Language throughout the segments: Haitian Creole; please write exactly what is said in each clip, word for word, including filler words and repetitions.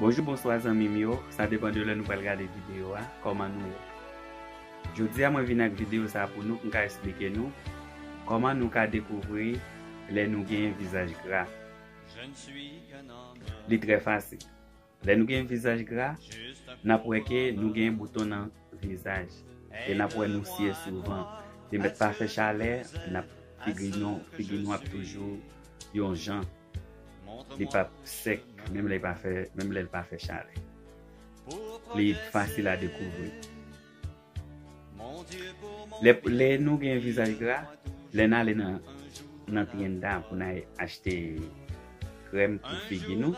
Bonjou, bonswa zanmi m yo, sa depann de lè nou pral gade videyo a, kòman nou ye? Jodi a mwen vin ak videyo sa pou nou, pou m ka esplike nou kòman nou ka dekouvri lè nou gen vizaj gra. Li trè fasil. Lè nou gen vizaj gra, n ap wè ke nou gen bouton nan vizaj. E n ap wè nou siye souvan. Li mèt pa fè chalè, n ap figi nou, figi nou ap toujou yon jan. Li p ap sèk, menm lè li pa fè, menm lè li pa fè chalè. Li fasil a dekouvri. Lè, lè nou gen vizaj gra, lè n ale nan, nan tienda pou n al achte krèm pou figi nou,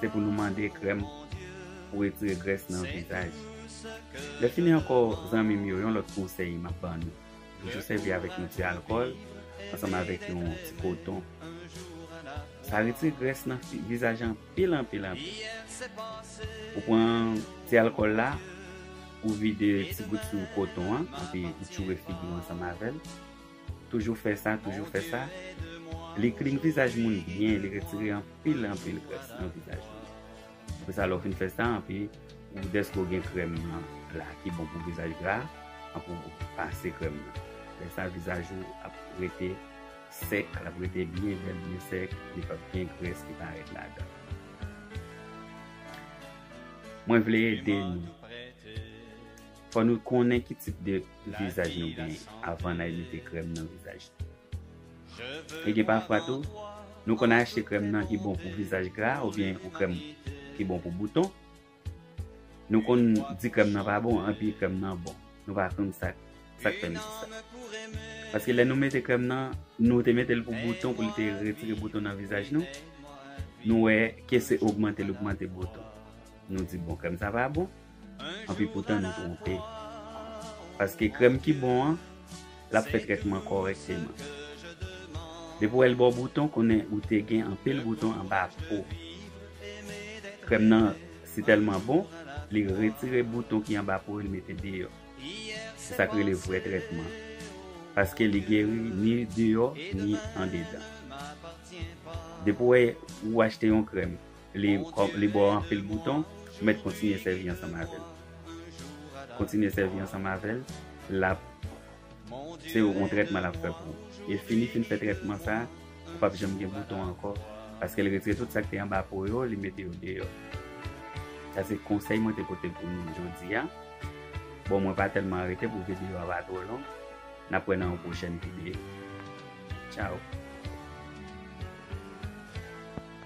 se pou nou mande krèm pou retire grès nan vizaj. Lè fini ankò, zanmi m yo, yon lòt konsèy m ap ban nou. Toujou sèvi avèk yon ti alkòl ansanm avèk yon ti koton. Sa retire grès nan fi-, vizaj anpil, anpil, anpil. Ou pran ti alkòl la, ou vide ti gout sou koton an, epi ou tchoure figi w ansanm avè l. Toujou fè sa, toujou fè sa. Li clean vizaj moun byen, li retire anpil, anpil grès nan vizaj moun. Apre sa, lè w fin fè sa, epi ou dèske w gen krèm nan la ki bon pou vizaj gra, epi ou pase krèm nan. Lè sa, vizaj ou ap rete sèk, l ap rete byen bèl, byen sèk, li p ap gen grès ki parèt ladan. Mwen vle ede nou. Fò nou konnen ki tip de vizaj nou genyen avan n al mete krèm nan vizaj nou. E gen pafwa tou, nou konn achte krèm nan ki bon pou vizaj gra oubyen yon krèm ki bon pou bouton. Nou konn di krèm nan pa bon, anpi krèm nan bon. Nou pa konn sa, sa k fè n di sa. Paske lè nou mete krèm nan, nou te mete l pou bouton, pou li te retire bouton nan vizaj nou. Nou wè ke se ogmante l ogmante bouton. Nou di, bon, krèm sa pa bon. Anpi poutan nou twonpe. Paske krèm ki bon an, l ap fè trètman kòrèkteman. Depi w wè l ba w bouton, konnen ou te gen anpil bouton anba po. Krèm nan si tèlman bon, li retire bouton ki anba po, li mete deyò. Se sa k rele vrè trètman. Paske li geri ni deyò, ni andedan. Depi w wè ou achte yon krèm, li, li ba w anpil bouton, ou mèt kontinye sèvi ansanm avè l. Kontinye sèvi ansanm avè l, l ap, se yon trètman l ap fè pou ou. E fini fin fè trètman sa, ou p ap janm gen bouton ankò, paske l retire tout sa k te anba po yo, li mete yo deyò. Sa se konsèy mwen te pote pou nou jodi a. Bon, mwen pa tèlman rete pou videyo a pa twò long. N ap wè nan yon pwochèn videyo. Tchao.